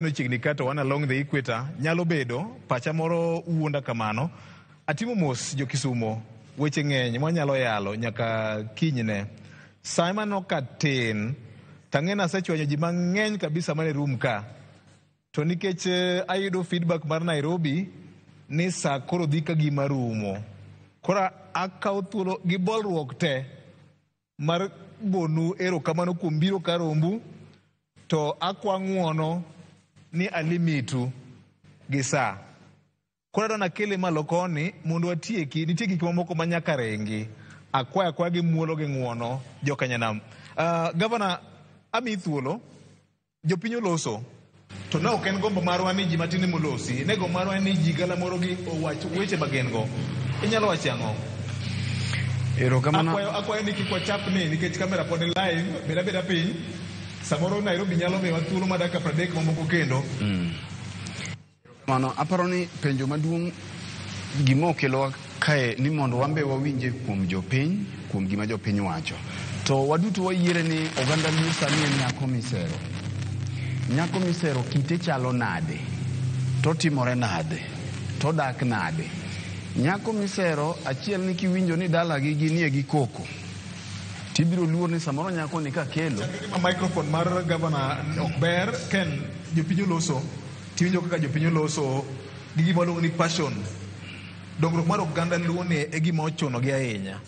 Chiegni ka to wan along the equator nyalo bedo pacha moro wuonda kamano. Atimo mos jo Kisumo, weche ng'eny mwanyalo yalo nyaka kinyne. Sa maneno ka tin tang'e ni asechwanyo ji mang'eny kabisa mane room ka. To nikech ayudo feedback mar Nairobi ni sa koro dhi ka gima rumo. Koro akawo thuolo gi bolruok te mar gonu erokamano kuom biro ka rombu to akwa ng'uono ni alimitu gi sa. Koro adwa nakele malo koni mondo watieki, nitie gik mamoko ma nyaka ringi. Akwayo akwaya gi muolo gi ng'uono joka nyanam. Gavana, amiyi thuolo, jopiny oloso. To ne ok en gombo marwa ni ji matin emolosi, ne gombo marwa ni ji galamoro gi owach weche ma gin go. Inyalo wacho ang'o? Erokamano. Akwayo ni kik wachapni nikech kamera pod ni live, bed abeda piny. Samoro Nairobi nyalo miyowa thuolo mar dakika 30 mamoko kendo. Mano aparo ni penjo maduong' gima okelowa kae ni mondo wan be wawinje kuom jopiny, kuom gima jopiny wacho. To waduto wayiere ni oganda Luo sani en nyako misero. Nyako misero kite chalo nade? To timore nade? To dak nade? Nyako misero achiel ni kiwinjo ni dalagi ginie gi koko. Tibiro luor ni samoro nyako ni kakelo. Ma microphone mar gavana ok ber, Ken, jopiny oloso, tiwinjo kaka jopiny oloso gi gima waluongo ni passion. Dongruok mar oganda Luo ni e gima ochuno gi ahinya.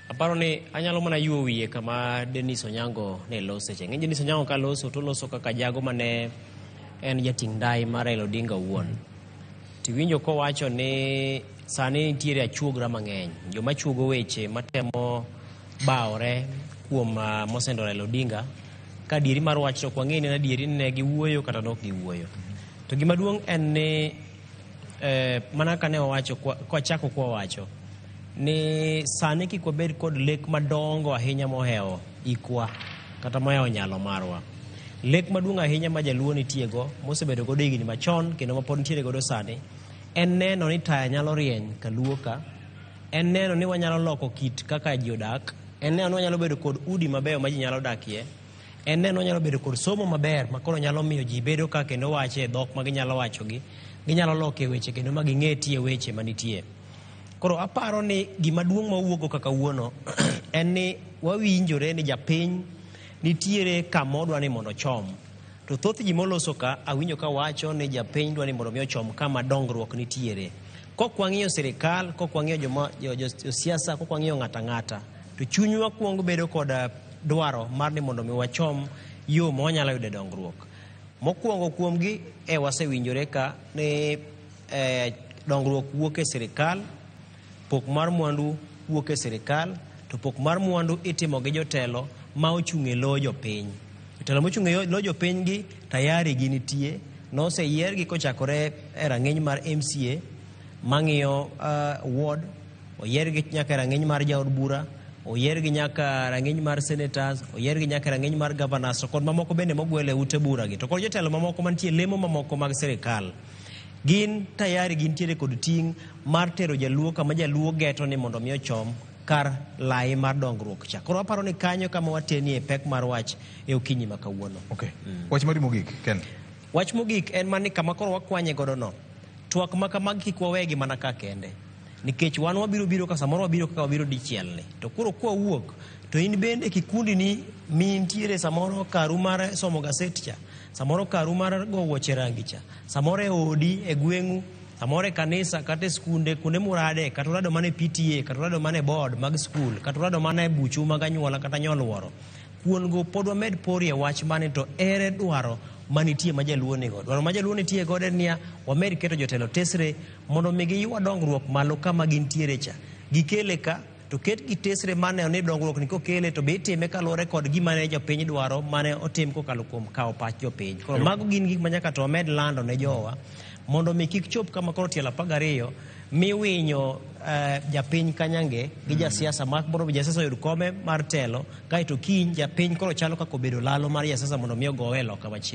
Aparo ni anyalo mana yuo wiye kama Dennis Onyango ne lose cha. Ing'e Dennis Onyango ka loso to loso kaka jago mane en jating' ndai mar Raila Odinga owuon. Tiwinjo kowacho ni sani nitiere achuogra mang'eny. Joma chuogo weche matemo bawore kuom mosendo Raila Odinga ka adieri mar wach to ok wang'e ni en adieri ni ne giwuoyo kata ne ok giwuoyo. To gima duong' en ni mana kaka ne wawacho kwachako kwawacho ni sani kik wabed kod lek madongo ahinya mohewo ikwa kata mohewo nyalo marwa. Lek maduong' ahinya ma jaluo nitie go mosebedo godo higni machon kendo mapod nitiere godo sani en neno ni taya nyalo rieny kaluo ka, en neno ni wanyalo loko kit kaka ji odak, en neno ni wanyalo bedo kod udi mabeyo ma ji nyalo dakie, en neno ni wanyalo bedo kod somo maber ma koro nyalo miyo ji bedo ka kendo wache e dhok ma ginyalo wachogi, ginyalo loke weche kendo ma ging'e tie weche manitie. Koro aparo ni gima duong' ma wawuok go kaka kawuono en ni wawinjore ni japiny nitiere kama odwa ni mondo ochom. To thoth ji moloso ka awinjo ka wacho ni japiny dwa ni mondo mi ochom kama dongruok nitiere. Kok wang'iyo sirikal, kok wang'iyo joma josiasa, kok wang'iyo ng'ato ang'ata, to chunywa kuongo bedo kod dwaro mar ni mondo mi wachom yo ma wanyalo yude dongruok. Mokwongo kuomgi e wasewinjore ka ni dongruok wuok e sirikal, pok mar mwandu wuok e sirikal, to pok mar mwandu itimo gi jotelo ma ochung' e lo jopiny. Jotelo mochung' e lo jopiny gi tayari ginitie, noseyiergi kochakore e rang'iny mar MCA mang'iyo ward, oyiergi nyaka e rang'iny mar jaod bura, oyiergi nyaka rang'iny mar senators, oyiergi nyaka rang'iny mar governors, to kod mamoko bende mogwel e ute bura gi. To kod jotelo mamoko mantie lemo mamoko mag sirikal. Gin tayari gintiere kod ting' mar tero jaluo kama jaluo geto ni mondo mi ochom kar lai mar dongruok cha. Koro aparo ni kanyo kama watenie pek mar wach e okinyi ma kawuono. Okay. Wach mari mogik, Ken. Wach mogik en mana ni kama koro wakwanye godo no, twak ma kamagi kik wawegi mana ka kende. Nikech wan wabiro biro ka samoro wabiro kaka wabiro dichiel ni. To koro kwawuok, to in bende kikundi ni mintiere samoro karu mar somo gaset cha, samoro karu mar go wuoche rangi cha, samoro e odi, e gweng'u, samoro e kanisa, kata e skunde, kuonde murade, kata urado mana e PTA, kata urado mana e board mag skul, kata urado mana e buchu mag anyuola kata nyoluoro. Kuon go pod wamed porie wach mane to ere dwaro manitie ma jaluo nigo. Dwaro ma jaluo nitie godo en niya, wamed keto jotelo tesre mondo mi giywa dongruok malo kama gintiere cha. Gikele ka, to ket gi tesre maneno ni dongruok ni kokele to be itime kaluwore kod gima ne jopiny dwaro mane otim kokalo kuom kawo pach jopiny. Koro mago gin gik ma nyaka to wamed lando ne jowa mondo mi kik chop kama koro tielo 12 miwinyo japiny kanyange gi jasiasa mak mondo mi jasiasa oyud kome mar telo kaeto kiny japiny koro chalo kaka obedo lalo mar jasiasa mondo mi ogowe e loka machielo.